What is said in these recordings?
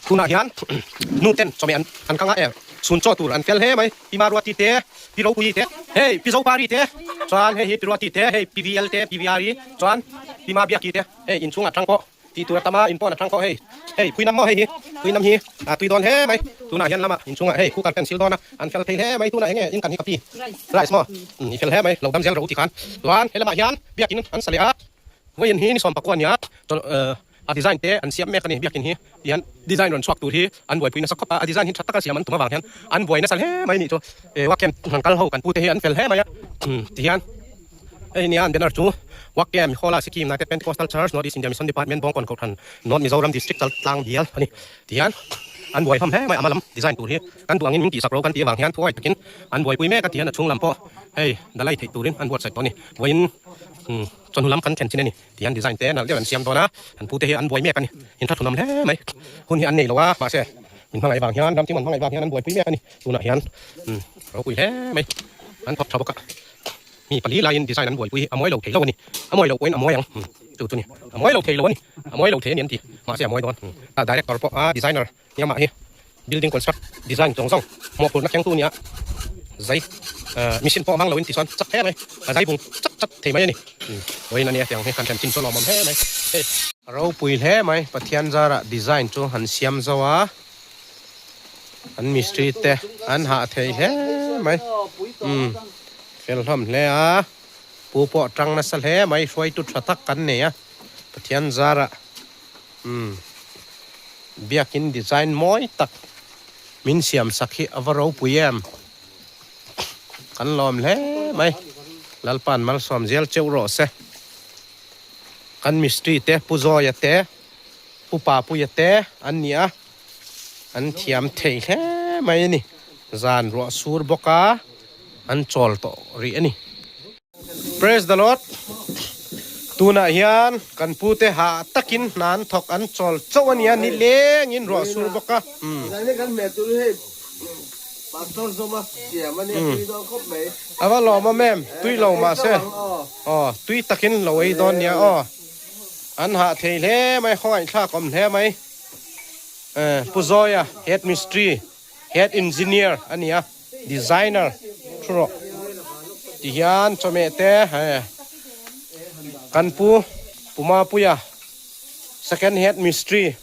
Tunah hian nu ten chawhmeh an an kang a e chhun chaw tur an fel hle mai. Pi Maruati te, Pi Ropuii te, hei Pi Zopari te, chuan hei hi Pi Ruati te, hei Pi VL te, Pi VRi, chuan Pi Mabiaki te, hei inchhungah tang pawh tih tur a tam a, in pawn a tang pawh hei, hei Phuinam maw hei hi, Phuinam hi a tui dawn hle mai. Tunah hian lamah inchhungah hei cooker pen sil dawn a, an fel thei hle mai. Tunah enge in kan hi ka pi rice maw i fel hle mai, lo dam zel rawh u ti khan. Chuan he lamah hian biakin an sa leh a, vawiin hi ni sawm pakua a nia, chawlh A design te an siam mek a ni. Biakin hi tihian design rawn chhuak tur hi an buaipui nasa khawp a, a design hi tha taka siam an tum avang hian an buai nasa hle mai a nih chu. Work camp han kal ho kan pute hi an fel hle mai a, tihian hei nia an banner chu Work Camp Hall a Sikkim United Pentecostal Church North East India Mission Department Bawngkawn Kohhran North Mizoram District Chaltlang bial a ni. Tihian an buai hlawm hle mai a, ama lam design tur hi kan duh angin min tihsak ro kan tih avang hian thuai takin an buaipui mek a, tihian a chhung lam pawh hei dalai theih turin an buatsaih tawh a ni. Vawiin chawhnu lam kan thlen chin a ni. Tihian design te nalh deuh an siam dawn a, an pute hi an buai mek a ni. Inthlahrun awm hle mai. Hun hi an nei lo a, mahse min hmangaih vang hian, ramthim an hmangaih vang hian an buaipui mek a ni. Tunah hian ropui hle mai an thawk tha bawk a, mi pali laiin design an buaipui hi a mawi lo thei lo a ni. A mawi lo pawhin a mawi ang chu chu ni. A mawi lo thei lo a ni. A mawi lo thei a ni an ti, mahse a mawi dawn. A director pawh a designer Hniamah hi building construct design zawng zawng mawhphurhna thlengtu a ni a, zai machine pawh hmang loin tichuan chak hle mai, a zai bung chat chat thei mai a ni. Vawiin a nia tiang hi kan thlen chin chu a lawmawm hle mai hei. A ropui hle mai, Pathian zarah design chu han siam zo a, an mistri te an hah thei hle mai, umm fel hlawm hle a, pu pawh tang nasa hle mai, hruaitu tha tak kan nei a, Pathian zarah. Umm biakin design mawi tak min siam sak hi a va ropui em? Kan lawm hle mai. Lalpa'n malsawm zel cheuh rawh se. Kan mistri te Pu Zawia te, Pu Papuia te an ni a, an thiam thei hle mai a ni. Zan ruah sur bawk a, an chawl tawh rih a ni. Praise the Lord. Tunah hian kan pute hah takin hna an thawk an chawl chauh a nia, ni lengin ruah sur bawk a. A va lawm awm em, tui lo mahse aw tui takin lo ei dawn nia aw. An hah thei hle mai, khawngaihthlak awm hle mai. Pu Zawia head mistri, head engineer a nia. Designer thu rawh ti hian chawhmeh te kan pu Pu Mapuia second head mistri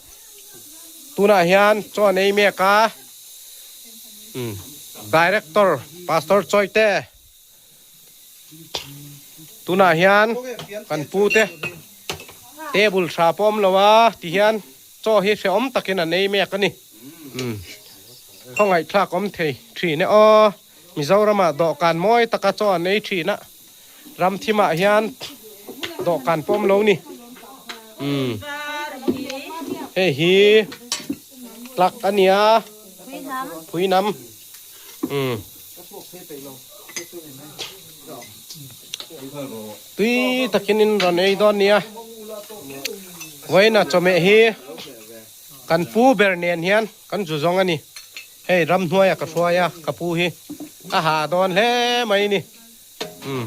tunah hian chaw an ei mek a director pastor Chawite tunah hian kan pu te table tha pawh awm lo a ti hian chaw hi hrehawm takin an ei mek a ni. Khawngaihthlak awm thei thin e aw. Mizoramah dawhkan mawi taka chaw an ei thin a, ramthimah hian dawhkan pawh awm lo ni. Umm hei hi tlak a nia phuinam umm tui takin in rawn ei dawn nia. Vawiina chawhmeh hi. Kan pu ber nen hian kan zu zawng a ni. Hei ramhnuaia ka hruai a, ka pu hi a hah dawn hle mai ni. Umm.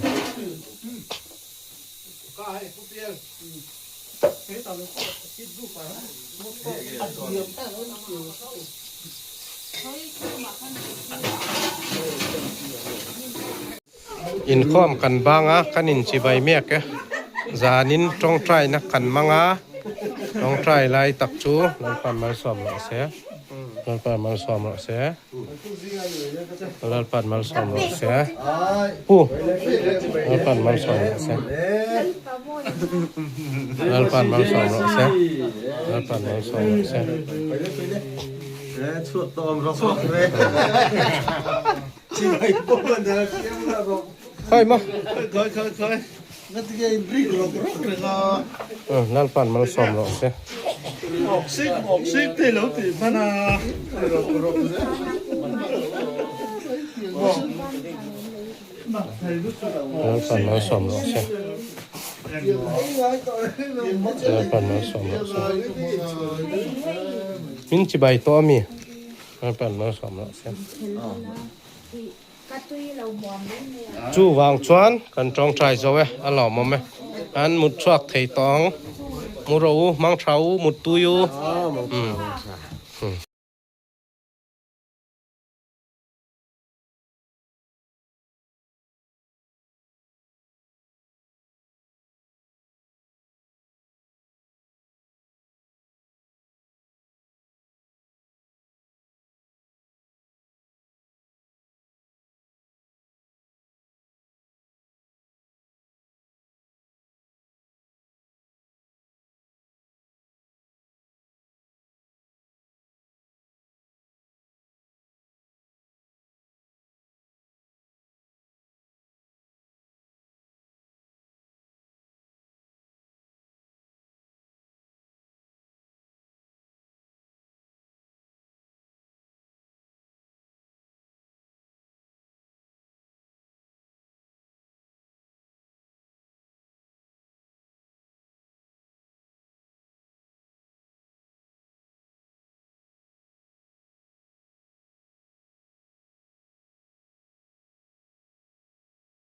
Inkhawm kan bang a, kan inchibai mek e. Zanin tawngtaina kan mang a, tawngtai lai tak chu Lalpan malsawm rawh se, Lalpan malsawm rawh se, Lalpan malsawm rawh se, Pu Lalpan malsawm rawh se, Lalpan malsawm rawh se, Lalpan malsawm rawh se. Khawi maw? Lalpan malsawm rawh se. Lalpan malsawm rawh se. Lalpan malsawm rawh se. Min chibai tawh ami? Lalpan malsawm rawh se. Chuvang chuan kan tawngtai zo e, a lawmawm e. An mut chhuak thei tawng. Mu ro u, mang tha u, mut tui u. Hmm.